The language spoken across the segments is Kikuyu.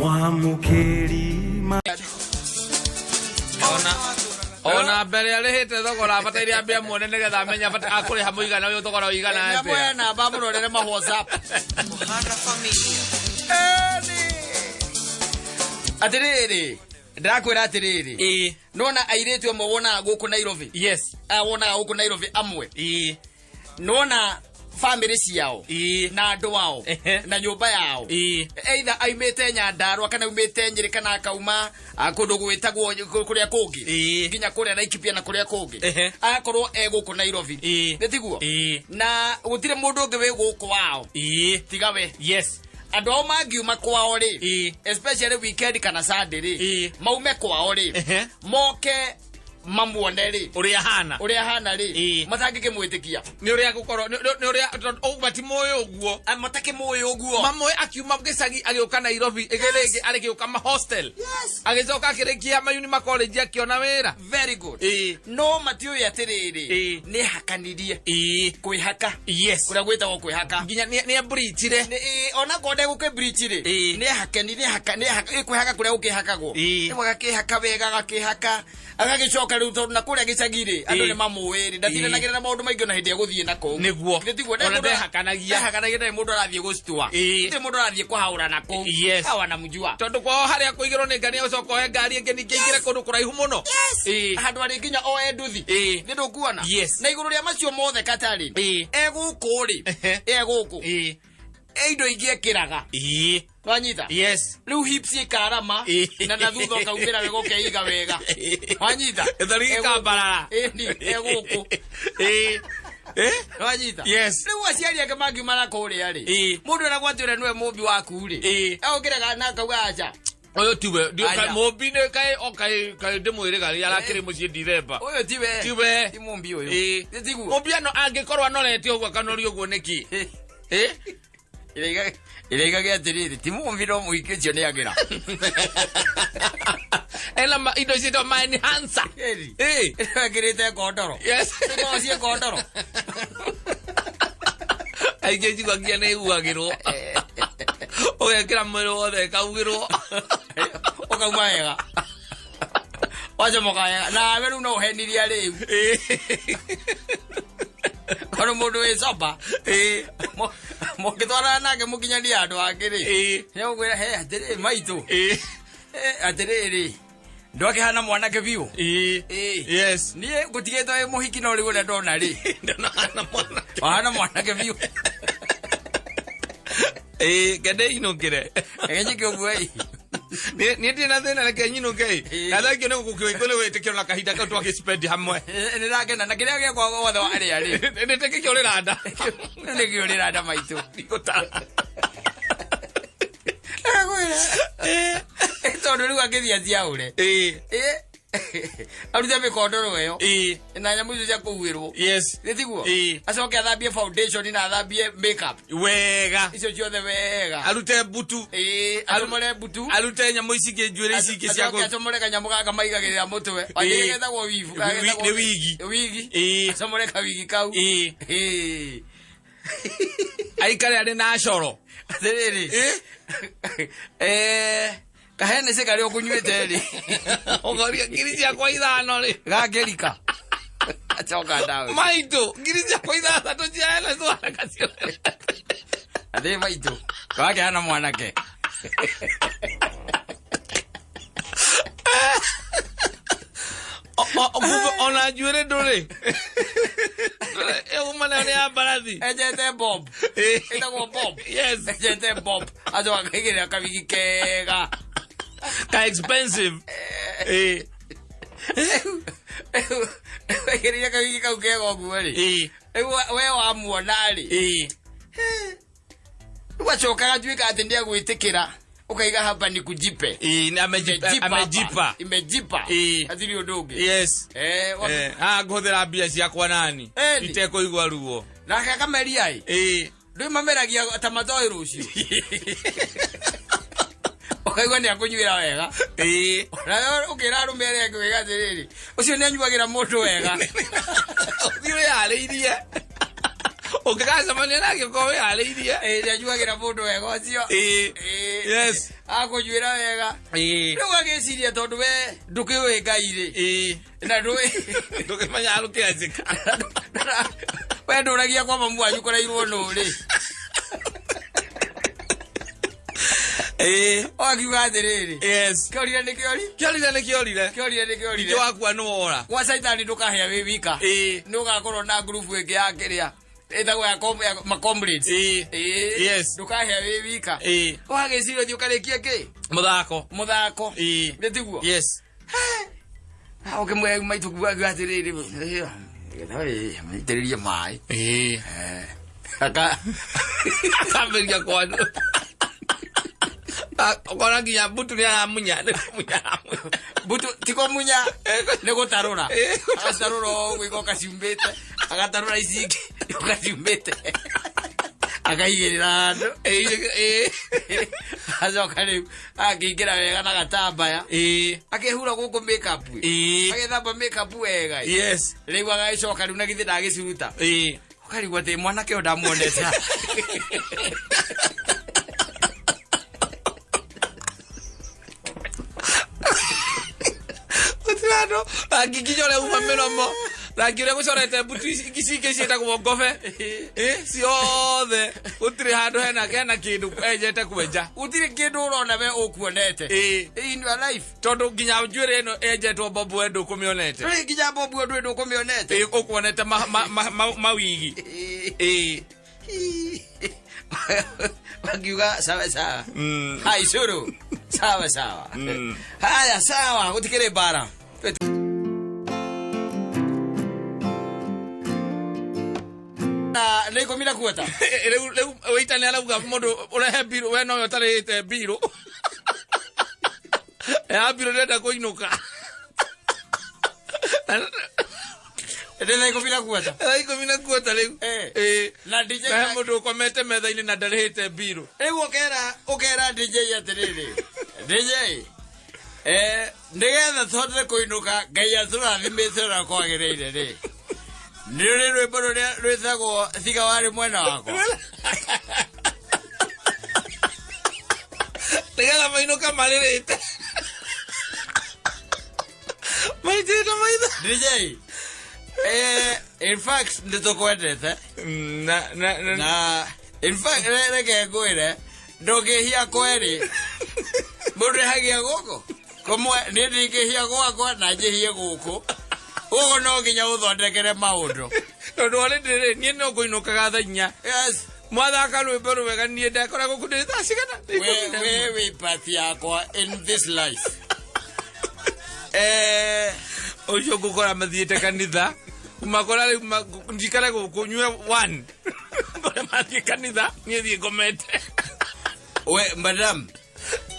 Mwamũkĩri ma Ona mbere arĩhĩte thogora abataire ambe amuone nĩgetha amenye akũrĩha mũigana ũyũ thogora ũigana Nĩamuoya atĩa. namba amũrorere ma WhatsApp. Ohana Familia. Eni. Atĩrĩrĩ, ndĩrakwĩra atĩrĩrĩ, Ĩĩ. nona airĩtu amwe wonaga gũkũ Nairobi. Yes. Aya wonaga gũkũ Nairobi amwe. Ĩĩ. Nona famĩlĩ ciao Ĩĩ. na andũ ao Ehe. na nyũmba yao. Ĩĩ. Either aumĩte Nyandarua kana aumĩte Nyĩrĩ kana akauma kũndũ gwĩtagwo kũrĩa kũngĩ. Ĩĩ. Nginya kũrĩa Laikipia na kũrĩa kũngĩ. Ehe. Agakorwo e gũkũ Nairobi. Ĩĩ. Nĩ tiguo? Ĩĩ. Na gũtirĩ mũndũ ũngĩ wĩ gũkũ wao Ĩĩ. tiga we. Yes. Andũ ao mangiuma kwao rĩ, Ĩĩ. especially weekend kana Sunday rĩ, Ĩĩ. maume kwao rĩ, Ehe. moke mamuone rĩ, Ũrĩa hana. ũrĩa hana rĩ, Ĩĩ. matangĩkĩmwĩtĩkia. Nĩ ũrĩa gũkorwo nĩ ũrĩa tondũ matimũĩ ũguo. Matakĩmũĩ ũguo. Mamũĩ akiuma gĩcagi agĩũka Nairobi ĩgĩ rĩngĩ arĩgĩũka ma hostel. Yes. Agĩcoka akĩrĩkia mayuni college akĩona wĩra. Very good. Ĩĩ. No matiũĩ atĩrĩrĩ, Ĩĩ. nĩ hakanirie Ĩĩ. kwĩhaka. Yes. Kũrĩa gwĩtagwo kwĩhaka. Nginya nĩ abreachire. Ona korwo ndegũkĩ-breach rĩ, Ĩĩ. nĩ hakeni, nĩ haka, nĩ haka, ĩ, kwĩhaka kũrĩa gũkĩhakagwo. Ĩĩ. Rĩu agakĩhaka wega, agakĩhaka, agagĩcoka rĩu tondũ na kũrĩa gĩcagi rĩ, andũ Ĩĩ. nĩ mamũĩ rĩ, ndatindanagĩra na maũndũ maingĩ ona hĩndĩ ĩrĩa gũthiĩ na kũu. Nĩguo. Githĩ tiguo? Ona ndehakanagia. Ndehakanagia, ndarĩ mũndũ arathiĩ gũcitua. Ĩĩ. Gũtirĩ mũndũ arathiĩ kũhaũra na kũu. Yes. Hao anamjua. Tondũ kwao harĩa kũigĩrwo nĩ ngari ũcoka oe ngari ĩngĩ ningĩ aingĩre kũndũ kũraihu mũno. Ĩĩ. Handũ arĩ nginya oe nduthi. Ĩĩ. Nĩ ndũkuona? Yes. Na igũrũ rĩa macio mothe katarĩ. Ĩĩ. E gũkũ rĩ. Ehe. E gũkũ. Ĩĩ. E indo ingĩ ekĩraga. Ĩĩ. Wanyita? Yes. Rĩu hips ikarama Ĩĩ. na thutha ũkaumĩra wega ũkeiga wega. Wanyita? Gĩthũri gĩkambarara. Ĩni, e gũkũ. Ĩĩ. Ĩĩ. Wanyita? Yes. Rĩu aciari ake mangiuma na kũrĩa rĩ. Ĩĩ. Mũndũ eragwo atĩ ũrĩa nĩwe mũmbi waku rĩ. Ĩĩ. Egũkĩrega na akauga aca. Ũyũ tiwe. Aya. Mũmbi nĩ kaĩ o kaĩ kaĩ ndĩmwĩrĩga rĩ arakĩrĩ mũciĩ Dithemba. Ũyũ tiwe. Tiwe. Ti mũmbi ũyũ. Ĩĩ. Nĩ tiguo? Mũmbi ano angĩkorwo anorete ũguo akanorio ũguo nĩkĩ? Ĩĩ. Ĩraigaga atĩrĩrĩ, ti mũmbi no mũhiki ũcio nĩ agĩra. Ena indo ciĩtagwo ma enhancer. Ĩri. Ĩĩ. Ĩkĩrĩte ngondoro. Yes. Cikoragwo ciĩ ngondoro. Aingĩ njiguagia nĩ iguagĩrwo. Ũgekĩra mwĩrĩ wothe ĩkaugĩrwo. Ũkauma wega. Wacomoka wega. Nawe rĩu no ũhenirie rĩu. Korwo mũndũ wĩ sober. Ĩĩ. Mũngĩtwarana nake mũkinyanie handũ hangĩ rĩ. Ĩĩ. Nĩegũkwĩra he atĩrĩrĩ maitũ. Ĩĩ. Atĩrĩrĩ. Ndwakĩhana mwanake biũ. Ĩĩ. Ĩĩ. Yes. Niĩ ngũtigĩtwo wĩ mũhiki no rĩu ũrĩa ndona rĩ. Ndonahana mwanake. Wahana mwanake biũ. Ĩĩ, kende inũkĩre. Reke njĩke ũguo ĩ. Niĩ ndirĩ na thĩna reke nyinũke ĩ. Ĩĩ. Na thengio nĩ gũkĩũĩ nĩ gwĩtĩkĩrwo na kahinda kau twagĩspend hamwe. Nĩ ndakena na kĩrĩa gĩakwa wothe warĩa rĩ. Nĩtĩkĩkĩũrĩra nda. Nĩ kĩũrĩra nda maitũ. Ndigũtara. Ĩĩ. Tondũ rĩu angĩthiĩ aciaũre. Ĩĩ. Ĩĩ. Arute mĩkondoro ĩyo. Ĩĩ. Na nyamũ icio cia kũhuĩrwo. Yes. Nĩ tiguo? Ĩĩ. Acoke athambie foundation na athambie makeup. Wega. Icio ciothe wega. Arute mbutu. Ĩĩ, acomore mbutu. Arute nyamũ ici ingĩ njuĩrĩ ici ingĩ cia Acoke acomore kanyamũ gaka maigagĩrĩra mũtwe. Ĩĩ. Getagwo wibu. Nĩ wigi. Wigi. Ĩĩ. Acomore kawigi kau. Ĩĩ. Ĩĩ. Aikare arĩ na coro. Atĩrĩrĩ. Ĩĩ. Kahenesi karĩa ũkũnyuĩte rĩ. Ũkoria ngiri ciakwa ithano rĩ. Gakĩrika. Acoka ndawe. Maitũ, ngiri ciakwa ithathatũ cia hena ciwareka ciothe. Atĩrĩ maitũ. Wakĩhana mwanake. Kumbe ona njuĩrĩ ndũrĩ. Ĩuma nayo nĩ ya mbarathi. Enjete bob. Ĩĩ. Ĩtagwo bob. Yes. Enjete bob. Acoka akaigĩrĩra kawigi kega. Ka expensive. Ĩĩ. Aigĩrĩire kawigi kau kega ũguo rĩ. Ĩĩ. Rĩu we wamuona rĩ. Ĩĩ. Rĩu acoka agatuĩka atĩ nĩegwĩtĩkĩra. Ũkaiga hapa ni kujipe. Ĩĩ, nĩ amejipa. Imejipa hapa. Amejipa. Imejipa. Ĩĩ. Hatirĩ ũndũ ũngĩ. Yes. Haha ngũhũthĩra mbia ciakwa nani. Ĩni. Itekũigua ruo. Nake akameria ĩ. Ĩĩ. Ndũĩ mameragia ta matoĩ rũciũ. Ũkaigua nĩ akũnyuĩra wega. Ĩĩ. Nawe ũkĩra arũme arĩa angĩ wega atĩrĩrĩ, ũcio nĩ anyuagĩra mũndũ wega. Ũthiĩ wĩharĩirie. Ũngĩgacemania nake ũkorwo wĩharĩirie. Ĩĩ, nĩanyuagĩra mũndũ wega ũcio. Ĩĩ. Ĩĩ. Yes. Akũnyuĩra wega. Ĩĩ. Rĩu agĩciria tondũ we ndũkĩũĩ Ngai rĩ. Ĩĩ. Na ndũĩ. Ndũkĩmenya arũkĩanjĩka. We ndũragia kwa mamu wanyu kũrairwo nũ rĩ. Ĩĩ. Ũgakiuga atĩrĩrĩ. Yes. Kĩorire nĩ kĩori. Kĩorire nĩ kĩorire. Kĩorire nĩ kĩorire. Ningĩ wakua nĩ wora. Gwa caitani ndũkahĩa wĩ wika. Ĩĩ. Nĩ ũgakorwo na ngurubu ĩngĩ ya kĩrĩa ĩtagwo ya ya ma comrades. Ĩĩ. Ĩĩ. Yes. Ndũkahĩa wĩ wika. Ĩĩ. Ũgagĩciria ũthiĩ ũkarĩkie kĩ? Mũthako. Mũthako. Ĩĩ. Nĩ tiguo? Yes. Ũkĩmwĩra maitũ kuga akiuga atĩrĩrĩ, itĩrĩrie maĩ. Ĩĩ. Aka Akambĩrĩria kwanyu. Ũkona nginya mbutu nĩ aramunya. Nĩ kũmunya aramunya. Mbutu ti kũmunya nĩ gũtarũra. Ĩĩ. Agatarũra ũguo igoka ciumbĩte, agatarũra ici ingĩ igoka ciumbĩte. Akaigĩrĩra handũ. Ĩĩ. Ĩĩ. Acoka rĩu akĩingĩra wega na gatambaya. Ĩĩ. Akehura gũkũ makeup. Ĩĩ. Agethamba makeup wega. Yes. Rĩu agagĩcoka rĩu na githĩ ndagĩciruta. Ĩĩ. Ũkarigwo atĩ mwanake ũyũ ndamuonete. Gũtirĩ handũ rangi nginya ũrĩa uma mĩromo rangi ũrĩa gũcorete mbutu ici ici ingĩ ciĩtagwo ngobe. Ĩ, ciothe gũtirĩ handũ hena kĩndũ enjete kwenja. Gũtirĩ kĩndũ ũrona we ũkuonete. Ĩĩ. In your life. Tondũ nginya njuĩrĩ ĩno enjetwo bobu we ndũkũmĩonete. Ndũrĩ nginya bobu ũndũ ndũkũmĩonete. Ĩ, ũkuonete mawigi. Ĩ. Wakiuga sawa sawa. Mm. Hai cũrũ. Sawa sawa. Mm. Haya sawa gũtikĩrĩ mbara. Na nĩ ikũmi na kuota. Rĩu rĩu wĩita nĩ arauga mũndũ ũrehe mbirũ we nowe ũtarĩhĩte mbirũ. Ya mbirũ ndĩrenda kũinũka. Nĩ thaa ikũmi na kuota. Thaa ikũmi na kuota rĩu. Eh. Ĩ. Na DJ Na he mũndũ ũkomete metha-inĩ na ndarĩhĩte mbirũ. Rĩu ũkera ũkera DJ atĩrĩrĩ. DJ nĩgetha tũhote kũinũka Ngai atũrathimĩte ũrĩa kwagĩrĩire rĩ. Nĩ ũrĩ rwĩmbo rũrĩa rwĩtagwo tiga warĩ mwena wakwa. Nĩgetha mainũka marĩrĩte. Maitĩte maitho. DJ in fact nĩ tũkwendete. Na na na Na in fact reke ngwĩre ndũngĩhia kwerĩ. Mũndũ ehagia gũkũ. Kũmwe niĩ ndingĩhia gwakwa na njĩhie gũkũ. Gũkũ no nginya ũthondekere maũndũ. Tondũ already rĩ niĩ no ngũinũkaga thaa inya. Yes. Mwathaka rwĩmbo rwega niĩ ndakora gũkũ ndĩ thaa cigana? We we wĩ part yakwa in this life. Ũcio ngũkora mathiĩte kanitha makora rĩu njikare gũkũ nyue one ngore mathiĩ kanitha niĩ thiĩ ngomete. We madam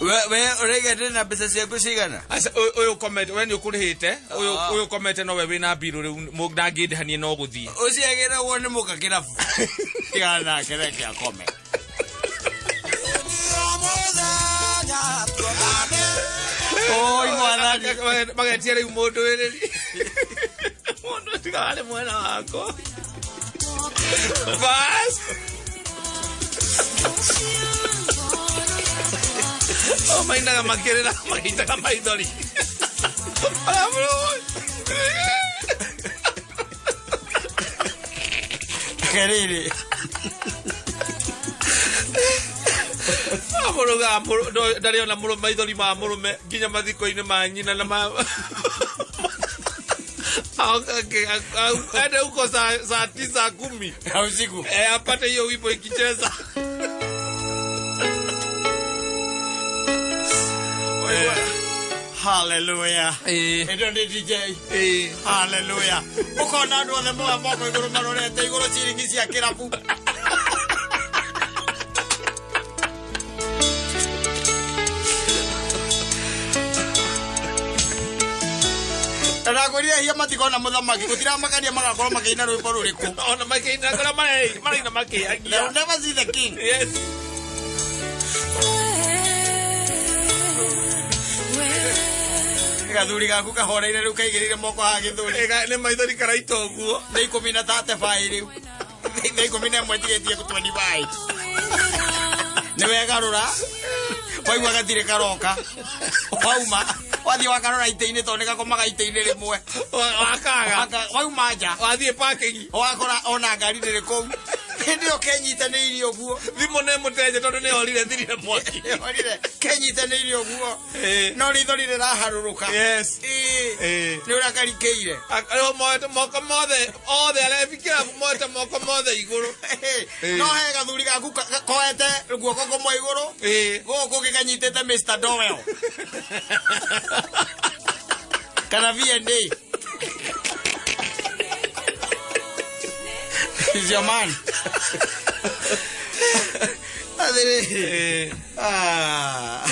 we we ũraiga ndĩ na mbeca ciaku cigana? Aca ũyũ ũkomete we nĩ ũkũrĩhĩte ũyũ ũyũ ũkomete nowe wĩna mbirũ rĩu ndangĩndĩha niĩ no gũthiĩ. Ũcio agĩragwo nĩ mũka kĩrabu. Tigana nake reke akome. Oi mwathani. Magetia rĩu mũndũ wĩrĩri. Mũndũ tiga warĩ mwena wakwa. Bas. O mainaga makĩrĩra magĩitaga maithori. Keriri. Mũrũga ndarĩ ona mũrũ maithori ma mũrũme nginya mathiko-inĩ ma nyina na ma ende huko saa tisa kumi Ya usiku. Apate hiyo wimbo ikicheza. Hallelujah. Ĩno nĩ DJ. Hallelujah. Ũkona andũ othe moya moko igũrũ marorete igũrũ ciringi cia kĩrabu. Na ndakwĩrire hia matikona mũthamaki gũtiramakania magakorwo makĩina rwĩmbo rũrĩkũ. Ona makĩina kũrĩa maraina makĩagia. They will never see the king. Yes. Gathuri gaku kahoreire rĩu kaigĩrĩire moko haha gĩthũri. Ĩga nĩ maithori karaita ũguo. Nĩ ikũmi na tate baĩ rĩu. Thaa 11 tigĩtie 25 nĩ wegarũra waigua gatirĩ karoka wauma wathiĩ wakarora itĩ-inĩ tondũ nĩ gakomaga itĩ-inĩ rĩmwe. Wakaga. Wauma nja wathiĩ parking wakora ona ngari ndĩrĩ kũu hĩndĩ ĩyo kenyitanĩirie ũguo. Thimũ nĩ mũtenje tondũ nĩ orire thirire mwaki. Orire kenyitanĩirie ũguo. Ĩĩ. No ritho rĩraharũrũka. Yes. Ĩĩ. Ĩĩ. Nĩ ũrĩa karikĩire. Moete moko mothe othe arevikĩra moete moko mothe igũrũ. Ĩĩ. No he gathuri gaku koete guoko kũmwe igũrũ. Ĩĩ. Gũkũ kũngĩ kanyitĩte Mr. Dowell kana V&A. Is your man. Athĩrĩ. Ĩĩ. Ah.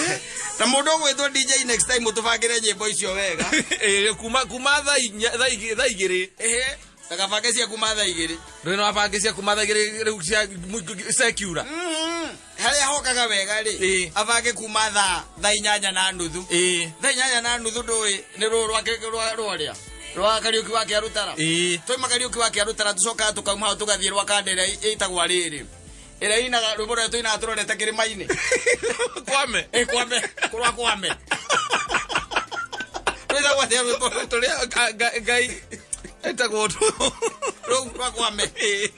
Na mũndũ ũgwĩtwo DJ next time ũtũbangĩre nyĩmbo icio wega. Ĩĩ, kuma thaa inya thaa 2. Ĩhĩ. Ndagabange cia kuma thaa 2. Rĩu no abange cia kuma thaa 2 rĩu cia secura. Harĩa hokaga wega rĩ Ĩĩ. abange kuma thaa 8:30. Ĩĩ. Thaa 8:30 ndũĩ nĩ rũũ rwake rwa rwarĩa rwa Kariũki wa Kĩarũtara. Ĩĩ. Twauma Kariũki wa Kĩarũtara tũcokaga tũkauma hau tũgathiĩ rwa kanda ĩrĩa ĩtagwo rĩrĩ ĩrĩa inaga rwĩmbo rũrĩa tũinaga tũrorete kĩrĩma-inĩ. Kwame. Ĩ, kwame rwa kwame rwĩtagwo atĩa rwĩmbo rũu? Tũrĩa Ngai etagwo rũu rwa kwame. Ĩĩ.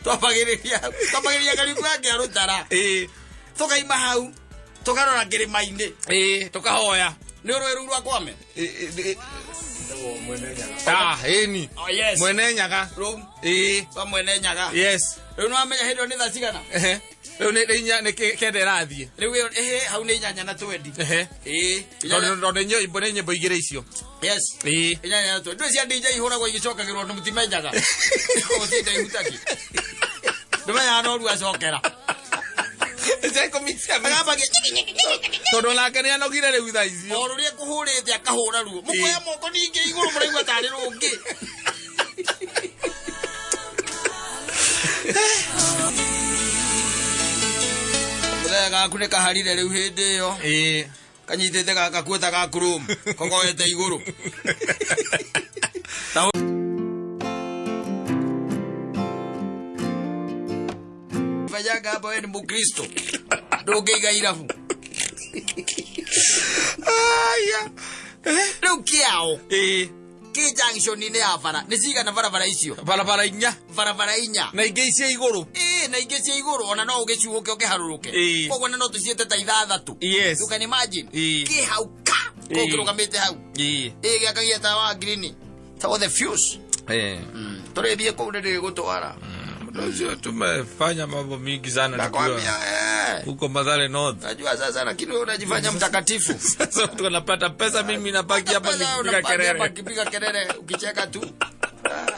Twambagĩrĩria Kariũki wa Kĩarũtara. Ĩĩ. Tũkaima hau tũkarora kĩrĩma-inĩ. Ĩĩ, tũkahoya. Nĩ ũrũĩ rũu rwa kwame. Ĩĩ, ĩĩ. Ah, ĩni. Oh, yes. Mwene Nyaga. Rũu Ĩĩ. rwa Mwene Nyaga. Yes. Rĩu nĩ wamenya hĩndĩ ĩyo nĩ thaa cigana? Ehe. Rĩu nĩ inya nĩ kenda ĩrathiĩ. Rĩu ĩyo ĩhĩ hau nĩ 8:20. Ehe. Ĩĩ. Tondũ tondũ nĩ nyĩmbo igĩrĩ icio. Yes. Ĩĩ. 8:20. Ndũĩ cia DJ ihũragwo igĩcokagĩrwo andũ mũtimenyaga. Gũtinda ihutaki. Ndũmenyaga no rĩu acokera. Cia ikũmi cia Agambagia tondũ nake nĩ anogire rĩu thaa icio. o rũrĩa kũhũrĩte akahũra ruo. Mũkoya moko ningĩ igũrũ mũraigua tarĩ rũngĩ. Mũthenya gaku nĩ kaharire rĩu hĩndĩ ĩyo. Ĩĩ. Kanyitĩte gakuota ga chrome kogoete igũrũ. Fanyaga hapo wewe ni Mkristo. Ndũngĩiga irabu. Aya. Rĩu kĩao Ĩĩ. kĩ junction-inĩ ya bara nĩ cigana barabara icio? Barabara inya. Barabara inya. Na ingĩ cia igũrũ. Ĩĩ, na ingĩ cia igũrũ ona no ũgĩcuũke ũkĩharũrũke. Ĩĩ. Koguo na no tũciĩte ta ithathatũ. Yes. You can imagine. Ĩĩ. Kĩ hau ka Ĩĩ. kũu kĩrũgamĩte hau. Ĩĩ. Ĩĩ gĩakagia tawa wa green. Tawa the fuse. Ĩĩ. Tũrĩthiĩ kũu nĩ ndĩgũtwara. Unajua tumefanya mambo mingi sana Nakwambia tukiwa eh. huko Mathare North. Najua sasa lakini wewe unajifanya mtakatifu. Sasa watu wanapata pesa, mimi nabaki hapa Pesa nikipiga unapanda hapa kelele. ukipiga kelele ukicheka tu.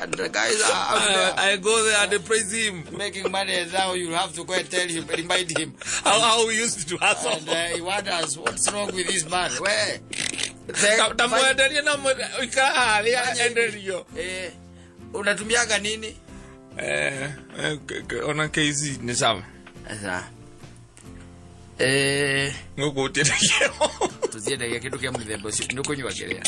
And the guys are out there I go there and praise him. making money and now you have to go and tell him, remind him. How we used to hustle. And he wonders what's wrong with this man. Where? Tamwenderie na ikara harĩa enderio. Eh, unatumiaga nini? Eh, ona KC nĩ sawa. Sasa. Eh, Ngũkũ ũtiendagia. tũtiendagia kĩndũ kĩa mũthemba ũcio. Nĩ ũkũnyua kĩrĩa?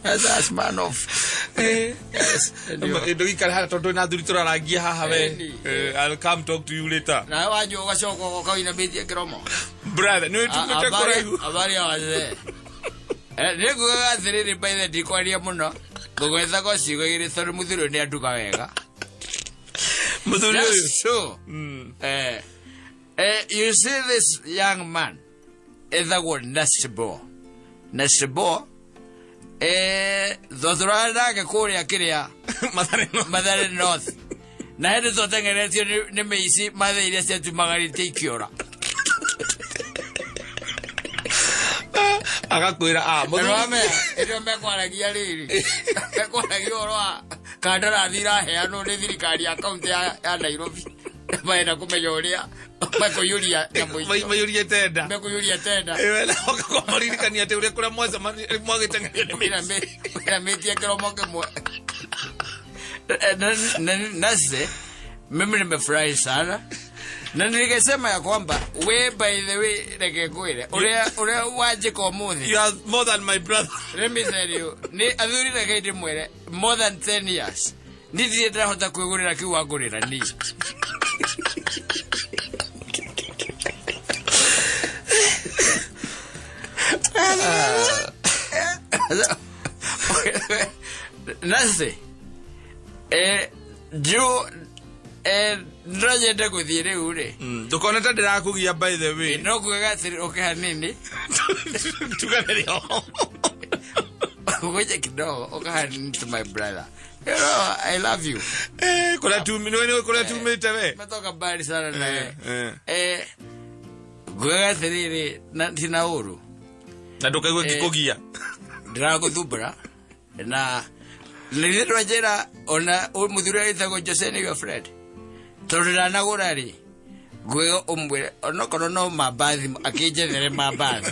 That's man of. Yes. Ndũgĩikare haha tondũ na thuri tũrarangia haha we. Ĩni. I'll come talk to you later. Nawe wanyua ũgacoka ũgoka ũinamĩtie kĩromo. Brother, nĩ wĩtumĩte kũraihu. Habari ya wazee. Nĩ ngugaga atĩrĩrĩ by the ndikwaria mũno. Ngũgwethaga ciugo igĩrĩ tondũ mũthuri ũyũ nĩ anduga wega. Mũthuri ũyũ. Yes, so. You see this young man ethagwo Nasibo. Nasibo twatũraga nake kũrĩa kĩrĩa Mathare North. Mathare North. Na hĩndĩ twateng'eretio nĩ mĩici mathe iria ciatumagarĩte ikĩũra. Agakwĩra ah mũthuri Nĩwamenya hĩndĩ ĩyo mekwaragia rĩrĩ mekwaragia ũhoro wa kandarathi iraheanwo nĩ thirikari ya kaunti ya Nairobi marenda kũmenya ũrĩa mekũiyũria nyamũ icio maiyũrie tenda. mekũiyũria tenda. Ũkamaririkania atĩ ũrĩa kũrĩa mwagĩteng'erio nĩ mĩici. Inamĩtie kĩromo kĩmwe. Nase mimi nimefurahi sana Na nilikasema ya kwamba we, by the way, reke ngwĩre ũrĩa ũrĩa wanjĩka ũmũthĩ. You are more than my brother. Let me tell you, nĩ athuri, reke ndĩmwĩre, more than 10 years niĩ ndirĩ ndĩrahota kwĩgũrĩra kĩu wangũrĩra niĩ. Nancy, Joe, no nyende gũthiĩ rĩu rĩ. Ndũkone ta ndĩrakũgia, by the way. No kugaga atĩrĩ, ũke hanini. Tuganĩre oho. Ngoja kidogo, ũka hanini to my brother. You know, I love you. Eh, kũrĩa tumi nĩ kũrĩa tumĩte we. Metoka mbali sana na Eh, eh. Ngugaga atĩrĩrĩ, na tina ũru. Na ndũkaigue ngĩkũgia. Ndĩragũthumbũra na nĩ ndwanjĩra ona mũthuri ũrĩa wĩtagwo Jose nĩ your friend, tondũ ndanagũra rĩ, ngwĩga ũmwĩre onokorwo no mambathi akĩnjethere mambathi.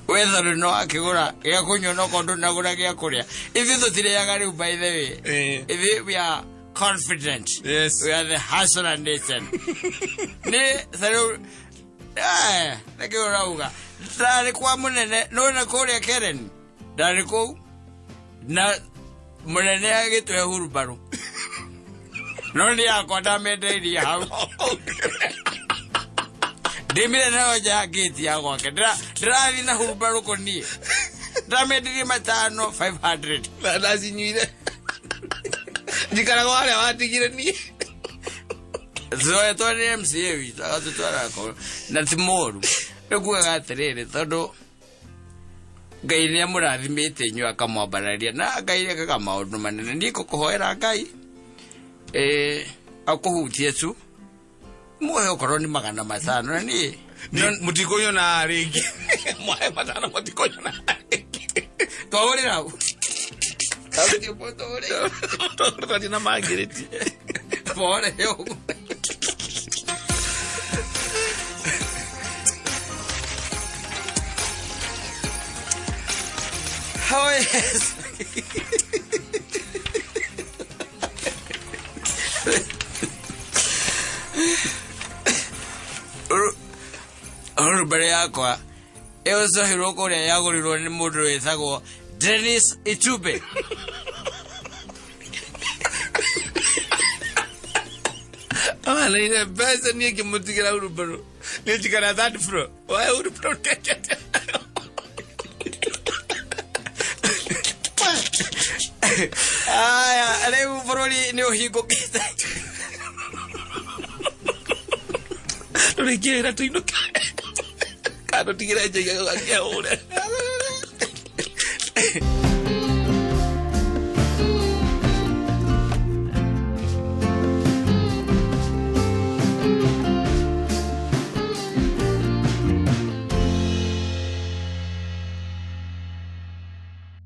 We tondũ no akĩgũra gĩa kũnyua, no korwo ndũnagũra gĩa kũrĩa, ithuĩ tũtirĩaga rĩu, by the way. Ithuĩ we are confident. We are the hustler nation. Nĩ tarĩu nĩkĩo ũrauga ndarĩ kwa mũnene nona kũrĩa Karen, ndarĩ kũu na mũnene agĩtũhe hurumbarũ, no nĩ yakwa ndamendeirie hau, ndĩmire nayo nja ya ngĩti ya gwake. Ndĩrathiĩ na hurumbarũ kũniĩ, ndamendirie matano 500. Na ndacinyuire njikaraga harĩa watigire niĩ. Zoetwo nĩ MCA witũ agatũtwara kũu na ti mũru. Rĩu kugaga atĩrĩrĩ, tondũ Ngai nĩ amũrathimĩte inyuĩ akamwambararia na Ngai ekaga maũndũ manene, niĩ ngũkũhoera Ngai akũhutie tu muohe okorwo nĩ 500 na niĩ Mũtikũnyona rĩngĩ, mwae matano mũtikũnyona rĩngĩ. Twahũrĩra hau. Tũhũrĩra. Tũrathiĩ na mangĩrĩti. Pole ũguo. Oh, yes. Uru mbere yakwa ĩũcohirwo kũrĩa yagũrirwo nĩ mũndũ wĩtagwo Dennis Itube. Amanire mbeca niĩ ngĩmũtigĩra hurumbarũ, niĩ njikara third floor, wae hurumbarũ ndekete. Aya, rĩu bũrũri nĩ ũhingũkĩte. Tũrĩkie wĩra tũinũke kana tũtigĩre njaiga gakĩhũre.